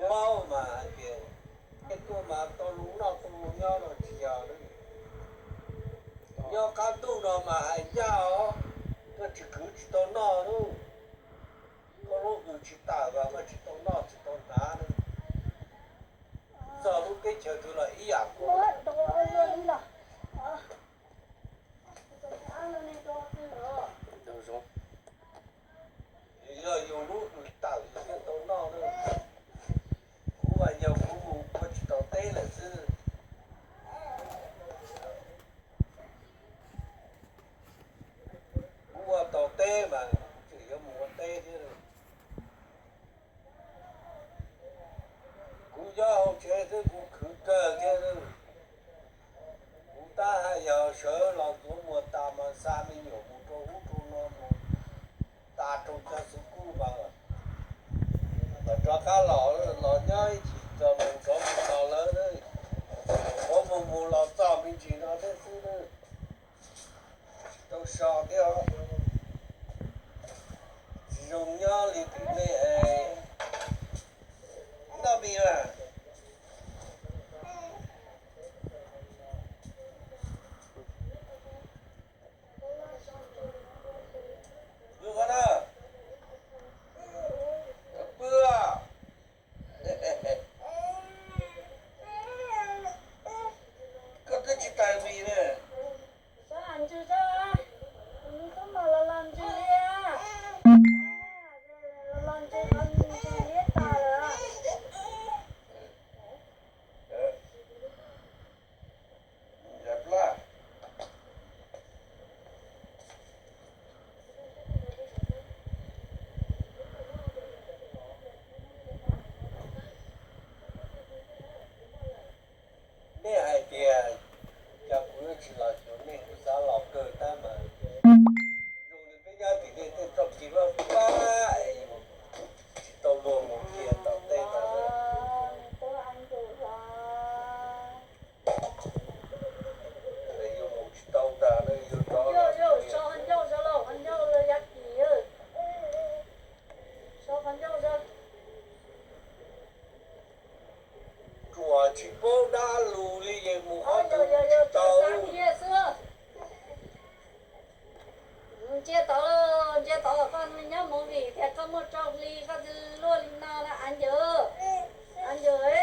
Paub mas hais tias, nej tuaj mas tau lus noj tau lus nyob no tsis yog. Nyob qab ntuj no mas hais ncaj os, koj tsis khwv tsis tau noj lub, koj lub hws tsis tawm mas koj tsis tau noj tsis tau hnav lub. Txog lub teb chaws twg los ib yam kuj. Yog yus lub hws tawm yus thiaj tau noj na. Kuv mas yog kuv mus ua tsis tau teb lawm xwb. Kuv ua tau teb mas tseem yuav mus ua teb thiab. Kuv nyob hauv tsev xwb kuv khwv kawg thiab. Kuv tab hais yog sawv los ntxuav muag tas mas xa me nyuam mus rau ub rau no mus tas rau cov xwb kuj mas, mas rov qab los, los nyob ib chim txog mus rov mus tos lawv. Ua mus mus los txog me ntsis no thiab xwb. Tsis tau so thiab os. Tsis zoo nyob li tim nej es. Noj mis mas. Pw qhov na. Pw. Koj twb tsis tau mis ne. Nej hais tias, cas kuv yuav tsis los xyuas nej, kuv xav los kawg tab mas. Zoo li peb nyob tim nej tej txoj kev vaj pab es yus tsis tau luag mus kiag tom tej no. Yus mus tsis tau ntag, yus rov los. Tsuas tsis paub dab lus li es mus qhov twg tsis tau. Ntsia tod, ntsia tod, koj nyob movie tias koj muaj tsau hli koj luaj li no na, av ncawg, av ncawg.